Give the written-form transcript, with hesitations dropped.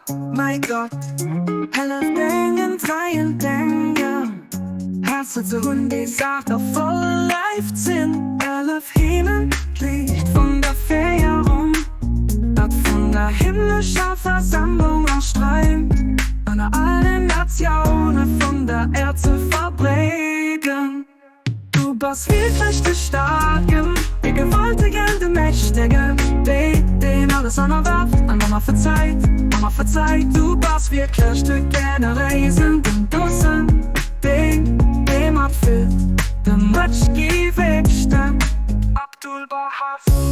Gott, mäi Gott, hëllef dengen treien Dénger, Häerzer ze hunn, déi saart a voll Léift sinn. Hëllef hinnen, d'Liicht vun der Féierung, dat vun der himmlescher Versammlung erstreimt, ënner all den Natioune vun der Äerd ze verbreeden. Du bass wierklech de Staarken, de Gewaltegen, de Mächtegen, deen, deen alles ënnerwerft an ëmmer verzeit, ëmmer verzeit. Du bass wierklech de Generéisen, den Doucen, deen, dee matfillt, de Mëtsch géif wéischten. Abdu'l-Bahá.